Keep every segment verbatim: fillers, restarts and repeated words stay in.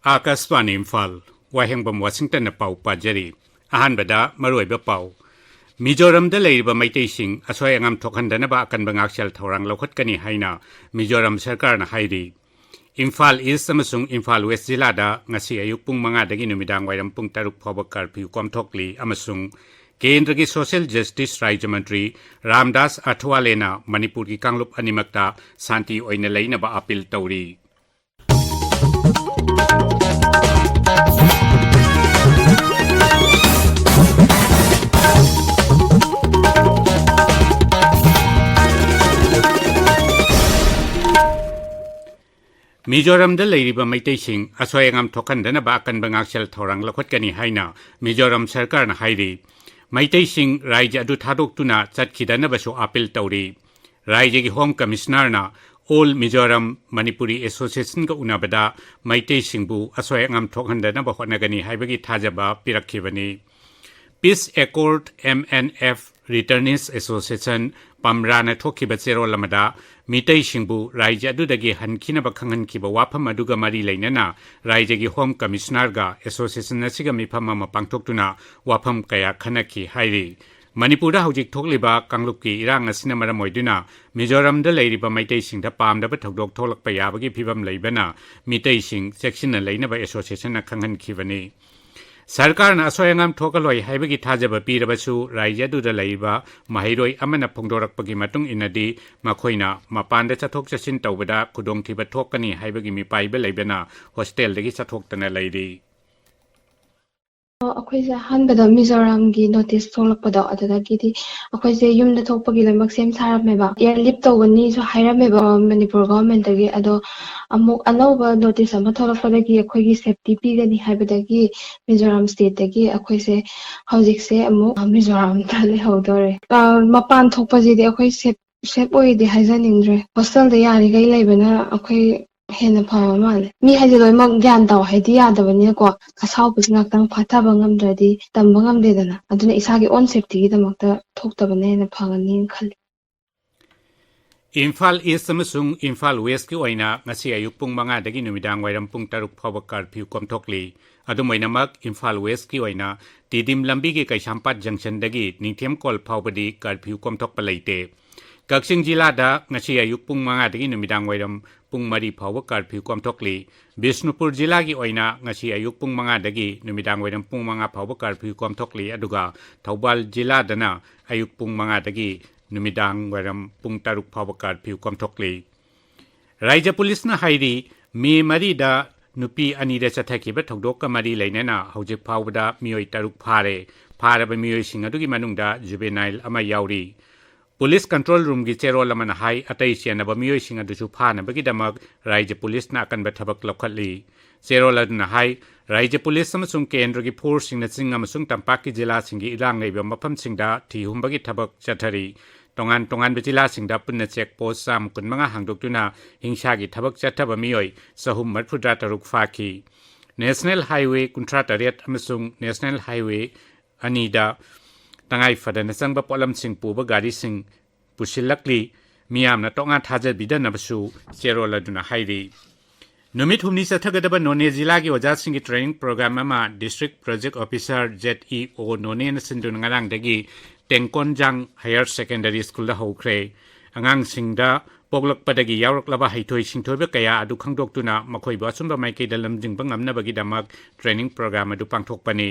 ꯑꯥꯀꯥꯁꯕꯥꯅꯤ ꯏꯝꯐꯥꯜ, ꯋꯥꯍꯦꯡꯕꯝ ꯋꯥꯁꯤꯡꯇꯟꯅ ꯄꯥꯎ ꯄꯥꯖꯔꯤ꯫ ꯑꯍꯥꯟꯕꯗ ꯃꯔꯨꯑꯣꯏꯕ ꯄꯥꯎ꯫ ꯃꯤꯖꯣꯔꯥꯝꯗ ꯂꯩꯔꯤꯕ ꯃꯩꯇꯩꯁꯤꯡ ꯑꯁꯣꯏ ꯑꯉꯥꯝ ꯊꯣꯛꯍꯟꯗꯅꯕ ꯑꯀꯟꯕ ꯉꯥꯛꯁꯦꯜ ꯊꯧꯔꯥꯡ ꯂꯧꯈꯠꯀꯅꯤ ꯍꯥꯏꯅ ꯃꯤꯖꯣꯔꯥꯝ ꯁꯔꯀꯥꯔꯅ ꯍꯥꯏꯔꯤ꯫ ꯏꯝꯐꯥꯜ ꯏꯁ ꯑꯃꯁꯨꯡ ꯏꯝꯐꯥꯜ ꯋꯦꯁ ꯖꯤꯂꯥꯗ ꯉꯁꯤ ꯑꯌꯨꯛ ꯄꯨꯡ ꯃꯉꯥꯗꯒꯤ ꯅꯨꯃꯤꯗꯥꯡ ꯋꯥꯏꯔꯝ ꯄꯨꯡ ꯇꯔꯨꯛ ꯐꯥꯎꯕ ꯀꯔꯐ꯭ꯌꯨ ꯀꯣꯝꯊꯣꯛꯂꯤ ꯑꯃꯁꯨꯡ ꯀꯦꯟꯗ꯭ꯔꯒꯤ ꯁꯣꯁꯤꯌꯦꯜ ꯖꯁꯇꯤꯁ ꯔꯥꯖ꯭ꯌ ꯃꯟꯇ꯭ꯔꯤ ꯔꯥꯝꯗꯥꯁ ꯑꯊꯋꯥꯂꯦꯅ ꯃꯅꯤꯄꯨꯔꯒꯤ ꯀꯥꯡꯂꯨꯞ ꯑꯅꯤꯃꯛꯇ ꯁꯥꯟꯇꯤ ꯑꯣꯏꯅ ꯂꯩꯅꯕ ꯑꯥꯄꯤꯜ ꯇꯧꯔꯤ꯫ ꯃꯤꯖꯣꯔꯥꯝꯗ ꯂꯩꯔꯤꯕ ꯃꯩꯇꯩꯁꯤꯡ ꯑꯁꯣꯏ ꯑꯉꯥꯝ ꯊꯣꯛꯍꯟꯗꯅꯕ ꯑꯀꯟꯕ ꯉꯥꯛꯁꯦꯜ ꯊꯧꯔꯥꯡ ꯂꯧꯈꯠꯀꯅꯤ ꯍꯥꯏꯅ ꯃꯤꯖꯣꯔꯥꯝ ꯁꯔꯀꯥꯔꯅ ꯍꯥꯏꯔꯤ꯫ ꯃꯩꯇꯩꯁꯤꯡ ꯔꯥꯖ꯭ꯌ ꯑꯗꯨ ꯊꯥꯗꯣꯛꯇꯨꯅ ꯆꯠꯈꯤꯗꯅꯕꯁꯨ ꯑꯥꯄꯤꯜ ꯇꯧꯔꯤ꯫ ꯔꯥꯖ꯭ꯌꯒꯤ ꯍꯣꯝ ꯀꯃꯤꯁꯅꯔꯅ ꯑꯣꯜ ꯃꯤꯖꯣꯔꯥꯝ ꯃꯅꯤꯄꯨꯔꯤ ꯑꯦꯁꯣꯁꯤꯌꯦꯁꯟꯒ ꯎꯅꯕꯗ ꯃꯩꯇꯩꯁꯤꯡꯕꯨ ꯑꯁꯣꯏ ꯑꯉꯥꯝ ꯊꯣꯛꯍꯟꯗꯅꯕ ꯍꯣꯠꯅꯒꯅꯤ ꯍꯥꯏꯕꯒꯤ ꯊꯥꯖꯕ ꯄꯤꯔꯛꯈꯤꯕꯅꯤ꯫ Peace accord, M N F, returnees association, ꯄꯝꯔꯥꯅ ꯊꯣꯛꯈꯤꯕ ꯆꯦꯔꯣꯜ ꯑꯃꯗ ꯃꯤꯇꯩꯁꯤꯡꯕꯨ ꯔꯥꯖ꯭ꯌ ꯑꯗꯨꯗꯒꯤ ꯍꯟꯈꯤꯅꯕ ꯈꯪꯍꯟꯈꯤꯕ ꯋꯥꯐꯝ ꯑꯗꯨꯒ ꯃꯔꯤ ꯂꯩꯅꯅ ꯔꯥꯖ꯭ꯌꯒꯤ ꯍꯣꯝ ꯀꯃꯤꯁꯅꯔꯒ ꯑꯦꯁꯣꯁꯤꯌꯦꯁꯟ ꯑꯁꯤꯒ ꯃꯤꯐꯝ ꯑꯃ ꯄꯥꯡꯊꯣꯛꯇꯨꯅ ꯋꯥꯐꯝ ꯀꯌꯥ ꯈꯟꯅꯈꯤ ꯍꯥꯏꯔꯤ꯫ ꯃꯅꯤꯄꯨꯔꯗ ꯍꯧꯖꯤꯛ ꯊꯣꯛꯂꯤꯕ ꯀꯥꯡꯂꯨꯞꯀꯤ ꯏꯔꯥꯡ ꯑꯁꯤꯅ ꯃꯔꯝ ꯑꯣꯏꯗꯨꯅ ꯃꯤꯖꯣꯔꯥꯝꯗ ꯂꯩꯔꯤꯕ ꯃꯩꯇꯩꯁꯤꯡꯗ ꯄꯥꯝꯗꯕ ꯊꯧꯗꯣꯛ ꯊꯣꯛꯂꯛꯄ ꯌꯥꯕꯒꯤ ꯐꯤꯕꯝ ꯂꯩꯕꯅ ꯃꯤꯇꯩꯁꯤꯡ ꯆꯦꯛꯁꯤꯟꯅ ꯂꯩꯅꯕ ꯑꯦꯁꯣꯁꯤꯌꯦꯁꯟꯅ ꯈꯪꯍꯟꯈꯤꯕꯅꯤ꯫ ꯁꯔꯀꯥꯔꯅ ꯑꯁꯣꯏ ꯑꯉꯥꯝ ꯊꯣꯛꯍꯜꯂꯣꯏ ꯍꯥꯏꯕꯒꯤ ꯊꯥꯖꯕ ꯄꯤꯔꯕꯁꯨ ꯔꯥꯖ꯭ꯌ ꯑꯗꯨꯗ ꯂꯩꯔꯤꯕ ꯃꯍꯩꯔꯣꯏ ꯑꯃꯅ ꯐꯣꯡꯗꯣꯔꯛꯄꯒꯤ ꯃꯇꯨꯡ ꯏꯟꯅꯗꯤ ꯃꯈꯣꯏꯅ ꯃꯄꯥꯟꯗ ꯆꯠꯊꯣꯛ ꯆꯠꯁꯤꯟ ꯇꯧꯕꯗ ꯈꯨꯗꯣꯡꯊꯤꯕ ꯊꯣꯛꯀꯅꯤ ꯍꯥꯏꯕꯒꯤ ꯃꯤꯄꯥꯏꯕ ꯂꯩꯕꯅ ꯍꯣꯁꯇꯦꯜꯗꯒꯤ ꯆꯠꯊꯣꯛꯇꯅ ꯂꯩꯔꯤ꯫ ꯑꯩꯈꯣꯏꯁꯦ ꯑꯍꯥꯟꯕꯗ ꯃꯤꯖꯣꯔꯥꯝꯒꯤ ꯅꯣꯇꯤꯁ ꯊꯣꯛꯂꯛꯄꯗꯣ, ꯑꯗꯨꯗꯒꯤꯗꯤ ꯑꯩꯈꯣꯏꯁꯦ ꯌꯨꯝꯗ ꯊꯣꯛꯄꯒꯤ ꯂꯣꯏꯅꯃꯛ ꯁꯦꯝ ꯁꯥꯔꯝꯃꯦꯕ꯫ ꯑꯦꯌꯔ ꯂꯤꯐ ꯇꯧꯒꯅꯤꯁꯨ ꯍꯥꯏꯔꯝꯃꯦꯕ, ꯑ, ꯃꯅꯤꯄꯨꯔ ꯒꯣꯚꯔꯟꯃꯦꯟꯠꯇꯒꯤ꯫ ꯑꯗꯣ ꯑꯃꯨꯛ ꯑꯅꯧꯕ ꯅꯣꯇꯤꯁ ꯑꯃ ꯊꯣꯛꯂꯛꯄꯗꯒꯤ ꯑꯩꯈꯣꯏꯒꯤ ꯁꯦꯐꯇꯤ ꯄꯤꯒꯅꯤ ꯍꯥꯏꯕꯗꯒꯤ ꯃꯤꯖꯣꯔꯥꯝ ꯁ꯭ꯇꯦꯠꯇꯒꯤ ꯑꯩꯈꯣꯏꯁꯦ ꯍꯧꯖꯤꯛꯁꯦ ꯑꯃꯨꯛ ꯃꯤꯖꯣꯔꯥꯝꯗ ꯂꯩꯍꯧꯗꯣꯔꯦ꯫ ꯑ, ꯃꯄꯥꯟ ꯊꯣꯛꯄꯁꯤꯗꯤ ꯑꯩꯈꯣꯏ ꯁꯦꯐ, ꯁꯦꯐ ꯑꯣꯏꯗꯦ ꯍꯥꯏꯖꯅꯤꯡꯗ꯭ꯔꯦ꯫ ꯍꯣꯁꯇꯦꯜꯗ ꯌꯥꯔꯤꯈꯩ ꯂꯩꯕꯅ ꯑꯩꯈꯣꯏ ꯍꯦꯟꯅ ꯐꯕ ꯃꯥꯜꯂꯦ꯫ ꯃꯤ ꯍꯥꯏꯁꯦ ꯂꯣꯏꯅꯃꯛ ꯒ꯭ꯌꯥꯟ ꯇꯥꯎ ꯍꯥꯏꯗꯤ ꯌꯥꯗꯕꯅꯤꯅꯀꯣ, ꯑꯁꯥꯎꯕꯁꯦ ꯉꯥꯛꯇꯪ ꯐꯥꯊꯕ ꯉꯝꯗ꯭ꯔꯗꯤ ꯇꯝꯕ ꯉꯝꯗꯦꯗꯅ꯫ ꯑꯗꯨꯅ ꯏꯁꯥꯒꯤ ꯑꯣꯟ ꯁꯦꯐꯇꯤꯒꯤꯗꯃꯛꯇ ꯊꯣꯛꯇꯕꯅ ꯍꯦꯟꯅ ꯐꯒꯅꯤꯅ ꯈꯜꯂꯤ꯫ ꯏꯝꯐꯥꯜ ꯏꯁ ꯑꯃꯁꯨꯡ ꯏꯝꯐꯥꯜ ꯋꯦꯁꯀꯤ ꯑꯣꯏꯅ ꯉꯁꯤ ꯑꯌꯨꯛ ꯄꯨꯡ ꯃꯉꯥꯗꯒꯤ ꯅꯨꯃꯤꯗꯥꯡ ꯋꯥꯏꯔꯝ ꯄꯨꯡ ꯇꯔꯨꯛ ꯐꯥꯎꯕ ꯀꯥꯔꯐ꯭ꯌꯨ ꯀꯣꯝꯊꯣꯛꯂꯤ꯫ ꯑꯗꯨꯝ ꯑꯣꯏꯅꯃꯛ, ꯏꯝꯐꯥꯜ ꯋꯦꯁꯀꯤ ꯑꯣꯏꯅ ꯇꯤꯗꯤꯝ ꯂꯝꯕꯤꯒꯤ ꯀꯩꯁꯥꯝꯄꯥꯠ ꯖꯪꯁꯟꯗꯒꯤ ꯅꯤꯡꯊꯦꯝ ꯀꯣꯜ ꯐꯥꯎꯕꯗꯤ ꯀꯥꯔꯐ꯭ꯌꯨ ꯀꯣꯝꯊꯣꯛꯄ ꯂꯩꯇꯦ꯫ ꯀꯛꯆꯤꯡ ꯖꯤꯂꯥꯗ ꯉꯁꯤ ꯑꯌꯨꯛ ꯄꯨꯡ ꯃꯉꯥꯗꯒꯤ ꯅꯨꯃꯤꯗꯥꯡ ꯋꯥꯏꯔꯝ ꯄꯨꯡ ꯃꯔꯤ ꯐꯥꯎꯕ ꯀꯥꯔꯐ꯭ꯌꯨ ꯀꯣꯝꯊꯣꯛꯂꯤ꯫ ꯕꯤꯁꯅꯨꯄꯨꯔ ꯖꯤꯂꯥꯒꯤ ꯑꯣꯏꯅ ꯉꯁꯤ ꯑꯌꯨꯛ ꯄꯨꯡ ꯃꯉꯥꯗꯒꯤ ꯅꯨꯃꯤꯗꯥꯡ ꯋꯥꯏꯔꯝ ꯄꯨꯡ ꯃꯉꯥ ꯐꯥꯎꯕ ꯀꯥꯔꯐ꯭ꯌꯨ ꯀꯣꯝꯊꯣꯛꯂꯤ꯫ ꯑꯗꯨꯒ ꯊꯧꯕꯥꯜ ꯖꯤꯂꯥꯗꯅ ꯑꯌꯨꯛ ꯄꯨꯡ ꯃꯉꯥꯗꯒꯤ ꯅꯨꯃꯤꯗꯥꯡ ꯋꯥꯏꯔꯝ ꯄꯨꯡ ꯇꯔꯨꯛ ꯐꯥꯎꯕ ꯀꯥꯔꯐ꯭ꯌꯨ ꯀꯣꯝꯊꯣꯛꯂꯤ꯫ ꯔꯥꯏꯖ꯭ꯌ ꯄꯨꯂꯤꯁꯅ ꯍꯥꯏꯔꯤ, ꯃꯦ ꯃꯔꯤꯗ ꯅꯨꯄꯤ ꯑꯅꯤꯗ ꯆꯠꯊꯈꯤꯕ ꯊꯧꯗꯣꯛ ꯑꯃ ꯃꯔꯤ ꯂꯩꯅꯅ ꯍꯧꯖꯤꯛ ꯐꯥꯎꯕꯗ ꯃꯤꯑꯣꯏ ꯇꯔꯨꯛ ꯐꯥꯔꯦ꯫ ꯐꯥꯔꯕ ꯃꯤꯑꯣꯏꯁꯤꯡ ꯑꯗꯨꯒꯤ ꯃꯅꯨꯡꯗ ꯖꯨꯕꯦꯅꯥꯏꯜ ꯑꯃ ꯌꯥꯎꯔꯤ꯫ ꯄꯨꯂꯤꯁ ꯀꯟꯇ꯭ꯔꯣꯜ ꯔꯨꯝꯒꯤ ꯆꯦꯔꯣꯜ ꯑꯃꯅ ꯍꯥꯏ, ꯑꯇꯩ ꯆꯦꯟꯅꯕ ꯃꯤꯑꯣꯏꯁꯤꯡ ꯑꯗꯨꯁꯨ ꯐꯥꯅꯕꯒꯤꯗꯃꯛ ꯔꯥꯏꯖ꯭ꯌ ꯄꯨꯂꯤꯁꯅ ꯑꯀꯟꯕ ꯊꯕꯛ ꯂꯧꯈꯠꯂꯤ꯫ ꯆꯦꯔꯣꯜ ꯑꯗꯨꯅ ꯍꯥꯏ, ꯔꯥꯏꯖ꯭ꯌ ꯄꯨꯂꯤꯁ ꯑꯃꯁꯨꯡ ꯀꯦꯟꯗ꯭ꯔꯒꯤ ꯐꯣꯔꯁꯁꯤꯡꯅ ꯆꯤꯡ ꯑꯃꯁꯨꯡ ꯇꯝꯄꯥꯛꯀꯤ ꯖꯤꯂꯥꯁꯤꯡꯒꯤ ꯏꯔꯥꯡ ꯂꯩꯕ ꯃꯐꯝꯁꯤꯡꯗ ꯊꯤꯍꯨꯝꯕꯒꯤ ꯊꯕꯛ ꯆꯠꯊꯔꯤ꯫ ꯇꯣꯉꯥꯟ ꯇꯣꯉꯥꯟꯕ ꯖꯤꯂꯥꯁꯤꯡꯗ ꯄꯨꯟꯅ ꯆꯦꯛ ꯄꯣꯁ ꯆꯥꯝꯃ ꯀꯨꯟꯃꯉꯥ ꯍꯥꯡꯗꯣꯛꯇꯨꯅ ꯍꯤꯡꯁꯥꯒꯤ ꯊꯕꯛ ꯆꯠꯊꯕ ꯃꯤꯑꯣꯏ ꯆꯍꯨꯝ ꯃꯔꯤꯐꯨꯇꯔꯥ ꯇꯔꯨꯛ ꯐꯥꯈꯤ꯫ ꯅꯦꯁꯅꯦꯜ ꯍꯥꯏꯋꯦ ꯀꯨꯟꯊ꯭ꯔꯥ ꯇꯔꯦꯠ ꯑꯃꯁꯨꯡ ꯅꯦꯁꯅꯦꯜ ꯍꯥꯏꯋꯦ ꯑꯅꯤꯗ ꯇꯉꯥꯏ ꯐꯗꯅ ꯆꯪꯕ ꯄꯣꯠꯂꯝꯁꯤꯡ ꯄꯨꯕ ꯒꯥꯔꯤꯁꯤꯡ ꯄꯨꯁꯤꯜꯂꯛꯂꯤ꯫ ꯃꯤꯌꯥꯝꯅ ꯇꯣꯉꯥꯟ ꯊꯥꯖꯕꯤꯗꯅꯕꯁꯨ ꯆꯦꯔꯣꯜ ꯑꯗꯨꯅ ꯍꯥꯏꯔꯤ꯫ ꯅꯨꯃꯤꯠ ꯍꯨꯝꯅꯤ ꯆꯠꯊꯒꯗꯕ ꯅꯣꯅꯦ ꯖꯤꯂꯥꯒꯤ ꯑꯣꯖꯥꯁꯤꯡꯒꯤ ꯇ꯭ꯔꯦꯅꯤꯡ ꯄ꯭ꯔꯣꯒ꯭ꯔꯥꯝ ꯑꯃ district project officer Z E ꯑꯣ ꯅꯣꯅꯦꯅ ꯁꯤꯟꯗꯨꯅ ꯉꯔꯥꯡꯗꯒꯤ ꯇꯦꯡꯀꯣꯟꯖꯥꯡ ꯍꯥꯌꯔ ꯁꯦꯀꯦꯟꯗꯔꯤ ꯁ꯭ꯀꯨꯜꯗ ꯍꯧꯈ꯭ꯔꯦ꯫ ꯑꯉꯥꯡꯁꯤꯡꯗ ꯄꯣꯛꯂꯛꯄꯗꯒꯤ ꯌꯥꯎꯔꯛꯂꯕ ꯍꯩꯊꯣꯏ ꯁꯤꯡꯊꯣꯏꯕ ꯀꯌꯥ ꯑꯗꯨ ꯈꯪꯗꯣꯛꯇꯨꯅ ꯃꯈꯣꯏꯕꯨ ꯑꯆꯨꯝꯕ ꯃꯥꯏꯀꯩꯗ ꯂꯝꯖꯤꯡꯕ ꯉꯝꯅꯕꯒꯤꯗꯃꯛ ꯇ꯭ꯔꯦꯅꯤꯡ ꯄ꯭ꯔꯣꯒ꯭ꯔꯥꯝ ꯑꯗꯨ ꯄꯥꯡꯊꯣꯛꯄꯅꯤ꯫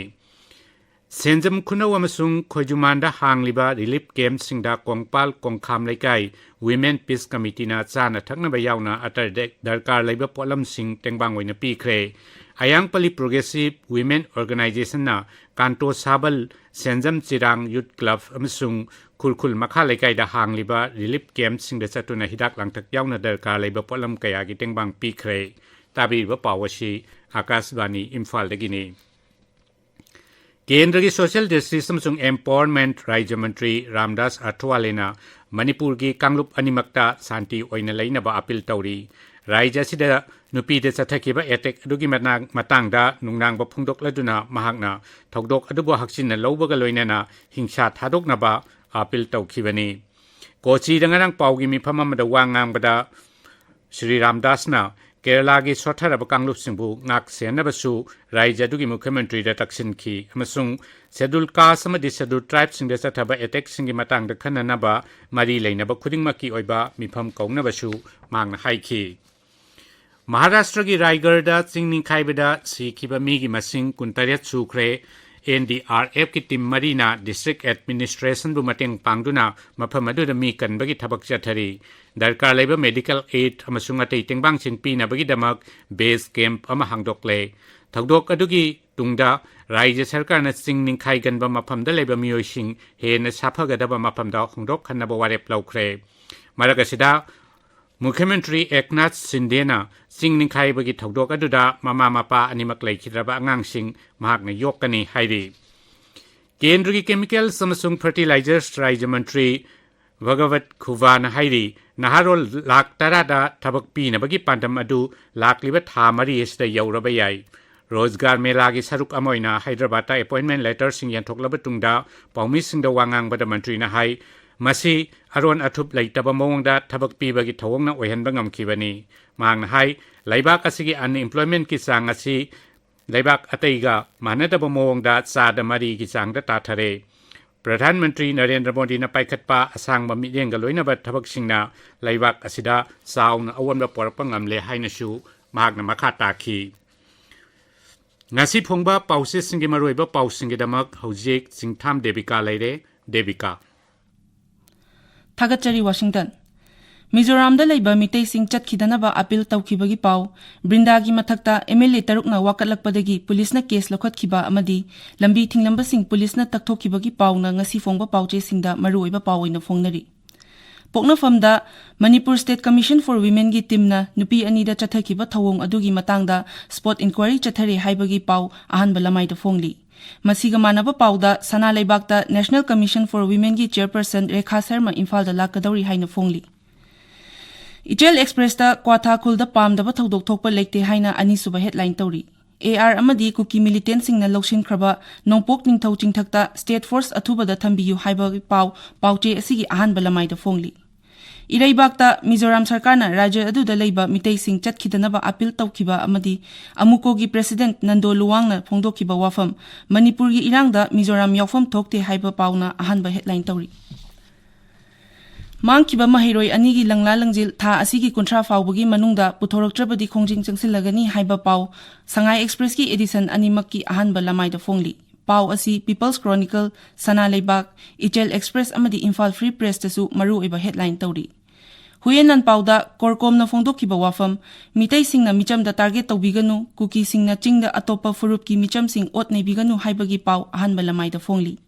ꯁꯦꯟꯖꯝ ꯈꯨꯅꯧ ꯑꯃꯁꯨꯡ ꯈꯣꯏꯖꯨꯃꯥꯟꯗ ꯍꯥꯡꯂꯤꯕ ꯔꯤꯂꯤꯐ ꯀꯦꯝꯞꯁꯤꯡꯗ ꯀꯣꯡꯄꯥꯜ ꯀꯣꯡꯈꯥꯝ ꯂꯩꯀꯥꯏ ꯋꯤꯃꯦꯟ ꯄꯤꯁ ꯀꯃꯤꯇꯤꯅ ꯆꯥꯅ ꯊꯛꯅꯕ ꯌꯥꯎꯅ ꯑꯇꯩ ꯗꯔꯀꯥꯔ ꯂꯩꯕ ꯄꯣꯠꯂꯝꯁꯤꯡ ꯇꯦꯡꯕꯥꯡ ꯑꯣꯏꯅ ꯄꯤꯈ꯭ꯔꯦ꯫ ꯑꯌꯥꯡꯄꯜꯂꯤ ꯄ꯭ꯔꯣꯒ꯭ꯔꯦꯁꯤꯞ ꯋꯤꯃꯦꯟ ꯑꯣꯔꯒꯅꯥꯏꯖꯦꯁꯟꯅ ꯀꯥꯟꯇꯣ ꯁꯥꯕꯜ, ꯁꯦꯟꯖꯝ ꯆꯤꯔꯥꯡ ꯌꯨꯠ ꯀ꯭ꯂꯕ ꯑꯃꯁꯨꯡ ꯈꯨꯔꯈꯨꯜ ꯃꯈꯥ ꯂꯩꯀꯥꯏꯗ ꯍꯥꯡꯂꯤꯕ ꯔꯤꯂꯤꯐ ꯀꯦꯝꯞꯁꯤꯡꯗ ꯆꯠꯇꯨꯅ ꯍꯤꯗꯥꯛ ꯂꯥꯡꯊꯛ ꯌꯥꯎꯅ ꯗꯔꯀꯥꯔ ꯂꯩꯕ ꯄꯣꯠꯂꯝ ꯀꯌꯥꯒꯤ ꯇꯦꯡꯕꯥꯡ ꯄꯤꯈ꯭ꯔꯦ꯫ ꯇꯥꯕꯤꯔꯤꯕ ꯄꯥꯎ ꯑꯁꯤ ꯑꯥꯀꯥꯁꯕꯥꯅꯤ ꯏꯝꯐꯥꯜꯗꯒꯤꯅꯤ꯫ ꯀꯦꯟꯗ꯭ꯔꯒꯤ ꯁꯣꯁꯤꯌꯦꯜ ꯖꯁꯇꯤꯁ ꯑꯃꯁꯨꯡ ꯑꯦꯝꯄꯥꯋꯔꯃꯦꯟꯠ ꯔꯥꯖ꯭ꯌ ꯃꯟꯇ꯭ꯔꯤ ꯔꯥꯝꯗꯥꯁ ꯑꯊꯋꯥꯂꯦꯅ ꯃꯅꯤꯄꯨꯔꯒꯤ ꯀꯥꯡꯂꯨꯞ ꯑꯅꯤꯃꯛꯇ ꯁꯥꯟꯇꯤ ꯑꯣꯏꯅ ꯂꯩꯅꯕ ꯑꯥꯄꯤꯜ ꯇꯧꯔꯤ꯫ ꯔꯥꯖ꯭ꯌ ꯑꯁꯤꯗ ꯅꯨꯄꯤꯗ ꯆꯠꯊꯈꯤꯕ ꯑꯦꯇꯦꯛ ꯑꯗꯨꯒꯤ ꯃꯅꯥꯛ-, ꯃꯇꯥꯡꯗ ꯅꯨꯡꯅꯥꯡꯕ ꯐꯣꯡꯗꯣꯛꯂꯗꯨꯅ ꯃꯍꯥꯛꯅ ꯊꯧꯗꯣꯛ ꯑꯗꯨꯕꯨ ꯍꯛꯆꯤꯟꯅ ꯂꯧꯕꯒ ꯂꯣꯏꯅꯅ ꯍꯤꯡꯁꯥ ꯊꯥꯗꯣꯛꯅꯕ ꯑꯥꯄꯤꯜ ꯇꯧꯈꯤꯕꯅꯤ꯫ ꯀꯣꯆꯤꯗ ꯉꯔꯥꯡ ꯄꯥꯎꯒꯤ ꯃꯤꯐꯝ ꯑꯃꯗ ꯋꯥ ꯉꯥꯡꯕꯗ ꯁ꯭ꯔꯤ ꯔꯥꯝꯗꯥꯁꯅ ꯀꯦꯔꯂꯥꯒꯤ ꯁꯣꯠꯊꯔꯕ ꯀꯥꯡꯂꯨꯞꯁꯤꯡꯕꯨ ꯉꯥꯛ ꯁꯦꯟꯅꯕꯁꯨ ꯔꯥꯏꯖ꯭ꯌ ꯑꯗꯨꯒꯤ ꯃꯨꯈ꯭ꯌ ꯃꯟꯇ꯭ꯔꯤꯗ ꯇꯛꯁꯤꯟꯈꯤ ꯑꯃꯁꯨꯡ ꯁꯦꯗꯨꯜ ꯀꯥꯁ ꯑꯃꯗꯤ ꯁꯦꯗꯨꯜ ꯇ꯭ꯔꯥꯏꯕꯁꯤꯡꯗ ꯆꯠꯊꯕ ꯑꯦꯇꯦꯛꯁꯤꯡꯒꯤ ꯃꯇꯥꯡꯗ ꯈꯟꯅꯅꯕ ꯃꯔꯤ ꯂꯩꯅꯕ ꯈꯨꯗꯤꯡꯃꯛꯀꯤ ꯑꯣꯏꯕ ꯃꯤꯐꯝ ꯀꯧꯅꯕꯁꯨ ꯃꯍꯥꯛꯅ ꯍꯥꯏꯈꯤ꯫ ꯃꯍꯥꯔꯥꯁꯇ꯭ꯔꯒꯤ ꯔꯥꯏꯒꯔꯗ ꯆꯤꯡ ꯅꯤꯡꯈꯥꯏꯕꯗ ꯁꯤꯈꯤꯕ ꯃꯤꯒꯤ ꯃꯁꯤꯡ ꯀꯨꯟꯇꯔꯦꯠ ꯁꯨꯈ꯭ꯔꯦ꯫ ꯑꯦꯟ ꯗꯤ ꯑꯥꯔ ꯑꯦꯐꯀꯤ ꯇꯤꯝ ꯃꯔꯤꯅ ꯗꯤꯁꯇ꯭ꯔꯤꯛ ꯑꯦꯗꯃꯤꯅꯤꯁꯇ꯭ꯔꯦꯁꯟꯕꯨ ꯃꯇꯦꯡ ꯄꯥꯡꯗꯨꯅ ꯃꯐꯝ ꯑꯗꯨꯗ ꯃꯤ ꯀꯟꯕꯒꯤ ꯊꯕꯛ ꯆꯠꯊꯔꯤ꯫ ꯗꯔꯀꯥꯔ ꯂꯩꯕ ꯃꯦꯗꯤꯀꯦꯜ ꯑꯦꯗ ꯑꯃꯁꯨꯡ ꯑꯇꯩ ꯇꯦꯡꯕꯥꯡꯁꯤꯡ ꯄꯤꯅꯕꯒꯤꯗꯃꯛ ꯕꯦꯁ ꯀꯦꯝꯞ ꯑꯃ ꯍꯥꯡꯗꯣꯛꯂꯦ꯫ ꯊꯧꯗꯣꯛ ꯑꯗꯨꯒꯤ ꯇꯨꯡꯗ ꯔꯥꯏꯖ꯭ꯌ ꯁꯔꯀꯥꯔꯅ ꯆꯤꯡ ꯅꯤꯡꯈꯥꯏꯒꯟꯕ ꯃꯐꯝꯗ ꯂꯩꯕ ꯃꯤꯑꯣꯏꯁꯤꯡ ꯍꯦꯟꯅ ꯁꯥꯐꯒꯗꯕ ꯃꯐꯝꯗ ꯍꯣꯡꯗꯣꯛꯍꯟꯅꯕ ꯋꯥꯔꯦꯞ ꯂꯧꯈ꯭ꯔꯦ꯫ ꯃꯔꯛ ꯑꯁꯤꯗ, ꯃꯨꯈ꯭ꯌ ꯃꯟꯇ꯭ꯔꯤ ꯑꯦꯛꯅꯥꯊ ꯁꯤꯟꯗꯦꯅ ꯆꯤꯡ ꯅꯤꯡꯈꯥꯏꯕꯒꯤ ꯊꯧꯗꯣꯛ ꯑꯗꯨꯗ ꯃꯃꯥ ꯃꯄꯥ ꯑꯅꯤꯃꯛ ꯂꯩꯈꯤꯗ꯭ꯔꯕ ꯑꯉꯥꯡꯁꯤꯡ ꯃꯍꯥꯛꯅ ꯌꯣꯛꯀꯅꯤ ꯍꯥꯏꯔꯤ꯫ ꯀꯦꯟꯗ꯭ꯔꯒꯤ ꯀꯦꯃꯤꯀꯦꯜꯁ ꯑꯃꯁꯨꯡ ꯐꯔꯇꯤꯂꯥꯏꯖꯔꯁ ꯔꯥꯏꯖ꯭ꯌ ꯃꯟꯇ꯭ꯔꯤ ꯚꯒꯋꯠ ꯈꯨꯕꯥꯅ ꯍꯥꯏꯔꯤ, ꯅꯍꯥꯔꯣꯜ ꯂꯥꯈ ꯇꯔꯥꯗ ꯊꯕꯛ ꯄꯤꯅꯕꯒꯤ ꯄꯥꯟꯗꯝ ꯑꯗꯨ ꯂꯥꯛꯂꯤꯕ ꯊꯥ ꯃꯔꯤ ꯑꯁꯤꯗ ꯌꯧꯔꯕ ꯌꯥꯏ꯫ ꯔꯣꯖꯒꯥꯔ ꯃꯦꯂꯥꯒꯤ ꯁꯔꯨꯛ ꯑꯃ ꯑꯣꯏꯅ ꯍꯥꯏꯗ꯭ꯔꯕꯥꯗꯇ ꯑꯦꯄꯣꯏꯟꯃꯦꯟ ꯂꯦꯇꯔꯁꯤꯡ ꯌꯦꯟꯊꯣꯛꯂꯕ ꯇꯨꯡꯗ ꯄꯥꯎꯃꯤꯁꯤꯡꯗ ꯋꯥ ꯉꯥꯡꯕꯗ ꯃꯟꯇ꯭ꯔꯤꯅ ꯍꯥꯏ, ꯃꯁꯤ ꯑꯔꯣꯟ ꯑꯊꯨꯞ ꯂꯩꯇꯕ ꯃꯑꯣꯡꯗ ꯊꯕꯛ ꯄꯤꯕꯒꯤ ꯊꯧꯑꯣꯡꯅ ꯑꯣꯏꯍꯟꯕ ꯉꯝꯈꯤꯕꯅꯤ꯫ ꯃꯍꯥꯛꯅ ꯍꯥꯏ, ꯂꯩꯕꯥꯛ ꯑꯁꯤꯒꯤ ꯑꯟꯑꯦꯝꯄ꯭ꯂꯣꯏꯃꯦꯟꯠꯀꯤ ꯆꯥꯡ ꯑꯁꯤ ꯂꯩꯕꯥꯛ ꯑꯇꯩꯒ ꯃꯥꯟꯅꯗꯕ ꯃꯑꯣꯡꯗ ꯆꯥꯗ ꯃꯔꯤꯒꯤ ꯆꯥꯡꯗ ꯇꯥꯊꯔꯦ꯫ ꯄ꯭ꯔꯙꯥꯟ ꯃꯟꯇ꯭ꯔꯤ ꯅꯔꯦꯟꯗ꯭ꯔ ꯃꯣꯗꯤꯅ ꯄꯥꯏꯈꯠꯄ ꯑꯁꯥꯡꯕ ꯃꯤꯠꯌꯦꯡꯒ ꯂꯣꯏꯅꯕ ꯊꯕꯛꯁꯤꯡꯅ ꯂꯩꯕꯥꯛ ꯑꯁꯤꯗ ꯆꯥꯎꯅ ꯑꯑꯣꯟꯕ ꯄꯨꯔꯛꯄ ꯉꯝꯂꯦ ꯍꯥꯏꯅꯁꯨ ꯃꯍꯥꯛꯅ ꯃꯈꯥ ꯇꯥꯈꯤ꯫ ꯉꯁꯤ ꯐꯣꯡꯕ ꯄꯥꯎꯆꯦꯁꯤꯡꯒꯤ ꯃꯔꯨꯑꯣꯏꯕ ꯄꯥꯎꯁꯤꯡꯒꯤꯗꯃꯛ ꯍꯧꯖꯤꯛ ꯆꯤꯡꯊꯥꯝ ꯗꯦꯕꯤꯀꯥ ꯂꯩꯔꯦ꯫ ꯗꯦꯕꯤꯀꯥ꯫ ꯊꯥꯒꯠꯆꯔꯤ, ꯋꯥꯁꯤꯡꯇꯟ꯫ ꯃꯤꯖꯣꯔꯥꯝꯗ ꯂꯩꯕ ꯃꯤꯇꯩꯁꯤꯡ ꯆꯠꯈꯤꯗꯅꯕ ꯑꯥꯄꯤꯜ ꯇꯧꯈꯤꯕꯒꯤ ꯄꯥꯎ, ꯕ꯭ꯔꯤꯟꯗꯥꯒꯤ ꯃꯊꯛꯇ ꯑꯦꯝ ꯑꯦꯜ ꯑꯦ ꯇꯔꯨꯛꯅ ꯋꯥꯀꯠꯂꯛꯄꯗꯒꯤ ꯄꯨꯂꯤꯁꯅ ꯀꯦꯁ ꯂꯧꯈꯠꯈꯤꯕ ꯑꯃꯗꯤ ꯂꯝꯕꯤ ꯊꯤꯡꯂꯝꯕꯁꯤꯡ ꯄꯨꯂꯤꯁꯅ ꯇꯛꯊꯣꯛꯈꯤꯕꯒꯤ ꯄꯥꯎꯅ ꯉꯁꯤ ꯐꯣꯡꯕ ꯄꯥꯎꯆꯦꯁꯤꯡꯗ ꯃꯔꯨꯑꯣꯏꯕ ꯄꯥꯎ ꯑꯣꯏꯅ ꯐꯣꯡꯅꯔꯤ꯫ ꯄꯣꯛꯅꯐꯝꯗ ꯃꯅꯤꯄꯨꯔ State Commission for Womenꯒꯤ ꯇꯤꯝꯅ ꯅꯨꯄꯤ ꯑꯅꯤꯗ ꯆꯠꯊꯈꯤꯕ ꯊꯧꯑꯣꯡ ꯑꯗꯨꯒꯤ ꯃꯇꯥꯡꯗ ꯁ꯭ꯄꯣꯠ ꯏꯟꯀ꯭ꯋꯥꯏꯔꯤ ꯆꯠꯊꯔꯤ ꯍꯥꯏꯕꯒꯤ ꯄꯥꯎ ꯑꯍꯥꯟꯕ ꯂꯃꯥꯏꯗ ꯐꯣꯡꯂꯤ꯫ ꯃꯁꯤꯒ ꯃꯥꯟꯅꯕ ꯄꯥꯎꯗ, ꯁꯅꯥ ꯂꯩꯕꯥꯛꯇ National Commission for Womenꯒꯤ chairperson Rekha Sharma ꯏꯝꯐꯥꯜꯗ ꯂꯥꯛꯀꯗꯧꯔꯤ ꯍꯥꯏꯅ ꯐꯣꯡꯂꯤ꯫ ꯏꯆꯦꯜ ꯑꯦꯛꯁꯄ꯭ꯔꯦꯁꯇ ꯀ꯭ꯋꯥꯊꯥ ꯈꯨꯜꯗ ꯄꯥꯝꯗꯕ ꯊꯧꯗꯣꯛ ꯊꯣꯛꯄ ꯂꯩꯇꯦ ꯍꯥꯏꯅ ꯑꯅꯤꯁꯨꯕ headline ꯇꯧꯔꯤ꯫ ꯑꯦ ꯑꯥꯔ ꯑꯃꯗꯤ ꯀꯨꯀꯤ ꯃꯤꯂꯤꯇꯦꯟꯁꯤꯡꯅ ꯂꯧꯁꯤꯟꯈ꯭ꯔꯕ ꯅꯣꯡꯄꯣꯛ ꯅꯤꯡꯊꯧ ꯆꯤꯡꯊꯛꯇ ꯁ꯭ꯇꯦꯠ ꯐꯣꯔꯁ ꯑꯊꯨꯕꯗ ꯊꯝꯕꯤꯌꯨ ꯍꯥꯏꯕꯒꯤ ꯄꯥꯎ ꯄꯥꯎꯆꯦ ꯑꯁꯤꯒꯤ ꯑꯍꯥꯟꯕ ꯂꯃꯥꯏꯗ ꯐꯣꯡꯂꯤ꯫ ꯏꯔꯩꯕꯥꯛꯇ ꯃꯤꯖꯣꯔꯥꯝ ꯁꯔꯀꯥꯔꯅ ꯔꯥꯖ꯭ꯌ ꯑꯗꯨꯗ ꯂꯩꯕ ꯃꯤꯇꯩꯁꯤꯡ ꯆꯠꯈꯤꯗꯅꯕ ꯑꯄꯤꯜ ꯇꯧꯈꯤꯕ ꯑꯃꯗꯤ ꯑꯃꯨꯀꯣꯒꯤ ꯄ꯭ꯔꯦꯁꯤꯗꯦꯟꯠ ꯅꯟꯗꯣ ꯂꯨꯋꯥꯡꯅ ꯐꯣꯡꯗꯣꯛꯈꯤꯕ ꯋꯥꯐꯝ, ꯃꯅꯤꯄꯨꯔꯒꯤ ꯏꯔꯥꯡꯗ ꯃꯤꯖꯣꯔꯥꯝ ꯌꯥꯎꯐꯝ ꯊꯣꯛꯇꯦ ꯍꯥꯏꯕ ꯄꯥꯎꯅ ꯑꯍꯥꯟꯕ ꯍꯦꯗꯂꯥꯏꯟ ꯇꯧꯔꯤ꯫ ꯃꯥꯡꯈꯤꯕ ꯃꯍꯩꯔꯣꯏ ꯑꯅꯤꯒꯤ ꯂꯪꯂꯥ ꯂꯪꯖꯤꯜ ꯊꯥ ꯑꯁꯤꯒꯤ ꯀꯨꯟꯊ꯭ꯔꯥ ꯐꯥꯎꯕꯒꯤ ꯃꯅꯨꯡꯗ ꯄꯨꯊꯣꯔꯛꯇ꯭ꯔꯕꯗꯤ ꯈꯣꯡꯖꯪ ꯆꯪꯁꯤꯜꯂꯒꯅꯤ ꯍꯥꯏꯕ ꯄꯥꯎ ꯁꯉꯥꯏ ꯑꯦꯛꯁꯄ꯭ꯔꯦꯁꯀꯤ ꯑꯦꯗꯤꯁꯟ ꯑꯅꯤꯃꯛꯀꯤ ꯑꯍꯥꯟꯕ ꯂꯃꯥꯏꯗ ꯐꯣꯡꯂꯤ꯫ ꯄꯥꯎ ꯑꯁꯤ ꯄꯤꯄꯜꯁ ꯀ꯭ꯔꯣꯅꯤꯀꯜ, ꯁꯅꯥ ꯂꯩꯕꯥꯛ, ꯏꯆꯦꯜ ꯑꯦꯛꯁꯄ꯭ꯔꯦꯁ ꯑꯃꯗꯤ ꯏꯝꯐꯥꯜ ꯐ꯭ꯔꯤ ꯄ꯭ꯔꯦꯁꯇꯁꯨ ꯃꯔꯨꯑꯣꯏꯕ ꯍꯦꯗꯂꯥꯏꯟ ꯇꯧꯔꯤ꯫ ꯍꯨꯌꯦꯟ ꯂꯥꯟꯄꯥꯎꯗ ꯀꯣꯔꯀꯣꯝꯅ ꯐꯣꯡꯗꯣꯛꯈꯤꯕ ꯋꯥꯐꯝ, ꯃꯤꯇꯩꯁꯤꯡꯅ ꯃꯤꯆꯝꯗ ꯇꯥꯔꯒꯦꯠ ꯇꯧꯕꯤꯒꯅꯨ, ꯀꯨꯀꯤꯁꯤꯡꯅ ꯆꯤꯡꯗ ꯑꯇꯣꯞꯄ ꯐꯨꯔꯨꯞꯀꯤ ꯃꯤꯆꯝꯁꯤꯡ ꯑꯣꯠ ꯅꯩꯕꯤꯒꯅꯨ ꯍꯥꯏꯕꯒꯤ ꯄꯥꯎ ꯑꯍꯥꯟꯕ ꯂꯃꯥꯏꯗ ꯐꯣꯡꯂꯤ꯫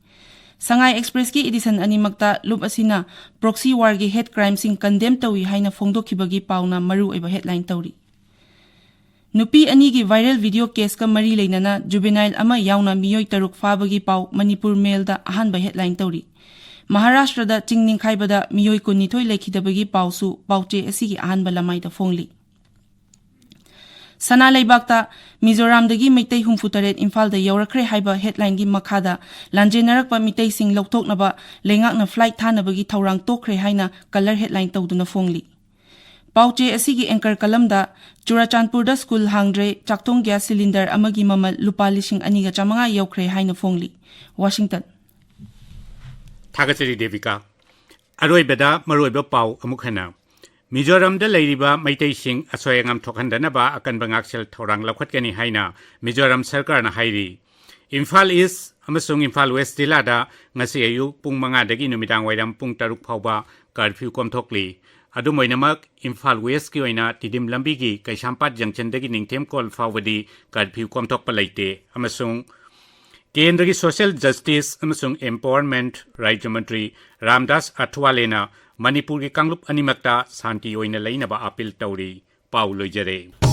ꯁꯉꯥꯏ ꯑꯦꯛꯁꯄ꯭ꯔꯦꯁꯀꯤ ꯑꯦꯗꯤꯁꯟ ꯑꯅꯤꯃꯛꯇ ꯂꯨꯞ ꯑꯁꯤꯅ ꯄ꯭ꯔꯣꯛꯁꯤ ꯋꯥꯔꯒꯤ ꯍꯦꯠ ꯀ꯭ꯔꯥꯏꯝꯁꯤꯡ ꯀꯟꯗꯦꯝ ꯇꯧꯏ ꯍꯥꯏꯅ ꯐꯣꯡꯗꯣꯛꯈꯤꯕꯒꯤ ꯄꯥꯎꯅ ꯃꯔꯨꯑꯣꯏꯕ ꯍꯦꯗꯂꯥꯏꯟ ꯇꯧꯔꯤ꯫ ꯅꯨꯄꯤ ꯑꯅꯤꯒꯤ ꯚꯥꯏꯔꯦꯜ ꯚꯤꯗꯤꯑꯣ ꯀꯦꯁꯀ ꯃꯔꯤ ꯂꯩꯅꯅ ꯖꯨꯕꯦꯅꯥꯏꯜ ꯑꯃ ꯌꯥꯎꯅ ꯃꯤꯑꯣꯏ ꯇꯔꯨꯛ ꯐꯥꯕꯒꯤ ꯄꯥꯎ ꯃꯅꯤꯄꯨꯔ ꯃꯦꯜꯗ ꯑꯍꯥꯟꯕ ꯍꯦꯗꯂꯥꯏꯟ ꯇꯧꯔꯤ꯫ ꯃꯍꯥꯔꯥꯁꯇ꯭ꯔꯗ ꯆꯤꯡ ꯅꯤꯡꯈꯥꯏꯕꯗ ꯃꯤꯑꯣꯏ ꯀꯨꯟꯅꯤꯊꯣꯏ ꯂꯩꯈꯤꯗꯕꯒꯤ ꯄꯥꯎꯁꯨ ꯄꯥꯎꯆꯦ ꯑꯁꯤꯒꯤ ꯑꯍꯥꯟꯕ ꯂꯃꯥꯏꯗ ꯐꯣꯡꯂꯤ꯫ ꯁꯅꯥ ꯂꯩꯕꯥꯛꯇ ꯃꯤꯖꯣꯔꯥꯝꯗꯒꯤ ꯃꯩꯇꯩ ꯍꯨꯝꯐꯨ ꯇꯔꯦꯠ ꯏꯝꯐꯥꯜꯗ ꯌꯧꯔꯛꯈ꯭ꯔꯦ ꯍꯥꯏꯕ ꯍꯦꯗꯂꯥꯏꯟꯒꯤ ꯃꯈꯥꯗ ꯂꯥꯟꯖꯦꯟꯅꯔꯛꯄ ꯃꯤꯇꯩꯁꯤꯡ ꯂꯧꯊꯣꯛꯅꯕ ꯂꯩꯉꯥꯛꯅ ꯐ꯭ꯂꯥꯏꯠ ꯊꯥꯅꯕꯒꯤ ꯊꯧꯔꯥꯡ ꯇꯣꯛꯈ꯭ꯔꯦ ꯍꯥꯏꯅ ꯀꯂꯔ ꯍꯦꯗꯂꯥꯏꯟ ꯇꯧꯗꯨꯅ ꯐꯣꯡꯂꯤ꯫ ꯄꯥꯎꯆꯦ ꯑꯁꯤꯒꯤ ꯑꯦꯡꯀꯔ ꯀꯂꯝꯗ ꯆꯨꯔꯥꯆꯥꯟꯄꯨꯔꯗ ꯁ꯭ꯀꯨꯜ ꯍꯥꯡꯗ꯭ꯔꯦ, ꯆꯥꯛꯊꯣꯡ ꯒ꯭ꯌꯥꯁ ꯁꯤꯂꯤꯟꯗꯔ ꯑꯃꯒꯤ ꯃꯃꯜ ꯂꯨꯄꯥ ꯂꯤꯁꯤꯡ ꯑꯅꯤꯒ ꯆꯥꯃꯉꯥ ꯌꯧꯈ꯭ꯔꯦ ꯍꯥꯏꯅ ꯐꯣꯡꯂꯤ꯫ ꯋꯥꯁꯤꯡꯇꯟ꯫ ꯊꯥꯒꯠꯆꯔꯤ ꯗꯦꯕꯤꯀꯥ꯫ ꯑꯔꯣꯏꯕꯗ ꯃꯔꯨꯑꯣꯏꯕ ꯄꯥꯎ ꯑꯃꯨꯛ ꯍꯟꯅ꯫ ꯃꯤꯖꯣꯔꯥꯝꯗ ꯂꯩꯔꯤꯕ ꯃꯩꯇꯩꯁꯤꯡ ꯑꯁꯣꯏ ꯑꯉꯥꯝ ꯊꯣꯛꯍꯟꯗꯅꯕ ꯑꯀꯟꯕ ꯉꯥꯛꯁꯦꯜ ꯊꯧꯔꯥꯡ ꯂꯧꯈꯠꯀꯅꯤ ꯍꯥꯏꯅ ꯃꯤꯖꯣꯔꯥꯝ ꯁꯔꯀꯥꯔꯅ ꯍꯥꯏꯔꯤ꯫ ꯏꯝꯐꯥꯜ ꯏꯁ ꯑꯃꯁꯨꯡ ꯏꯝꯐꯥꯜ ꯋꯦꯁ ꯖꯤꯂꯥꯗ ꯉꯁꯤ ꯑꯌꯨꯛ ꯄꯨꯡ ꯃꯉꯥꯗꯒꯤ ꯅꯨꯃꯤꯗꯥꯡ ꯋꯥꯏꯔꯝ ꯄꯨꯡ ꯇꯔꯨꯛ ꯐꯥꯎꯕ ꯀꯔꯐ꯭ꯌꯨ ꯀꯣꯝꯊꯣꯛꯂꯤ꯫ ꯑꯗꯨꯝ ꯑꯣꯏꯅꯃꯛ, ꯏꯝꯐꯥꯜ ꯋꯦꯁꯀꯤ ꯑꯣꯏꯅ ꯇꯤꯗꯤꯝ ꯂꯝꯕꯤꯒꯤ ꯀꯩꯁꯥꯝꯄꯥꯠ ꯖꯪꯁꯟꯗꯒꯤ ꯅꯤꯡꯊꯦꯝꯀꯣꯜ ꯐꯥꯎꯕꯗꯤ ꯀꯔꯐ꯭ꯌꯨ ꯀꯣꯝꯊꯣꯛꯄ ꯂꯩꯇꯦ ꯑꯃꯁꯨꯡ ꯀꯦꯟꯗ꯭ꯔꯒꯤ ꯁꯣꯁꯤꯌꯦꯜ ꯖꯁꯇꯤꯁ ꯑꯃꯁꯨꯡ ꯑꯦꯝꯄꯥꯋꯔꯃꯦꯟꯠ ꯔꯥꯖ꯭ꯌ ꯃꯟꯇ꯭ꯔꯤ ꯔꯥꯝꯗꯥꯁ ꯑꯊꯋꯥꯂꯦꯅ ꯃꯅꯤꯄꯨꯔꯒꯤ ꯀꯥꯡꯂꯨꯞ ꯑꯅꯤꯃꯛꯇ ꯁꯥꯟꯇꯤ ꯑꯣꯏꯅ ꯂꯩꯅꯕ ꯑꯥꯄꯤꯜ ꯇꯧꯔꯤ꯫ ꯄꯥꯎ ꯂꯣꯏꯖꯔꯦ꯫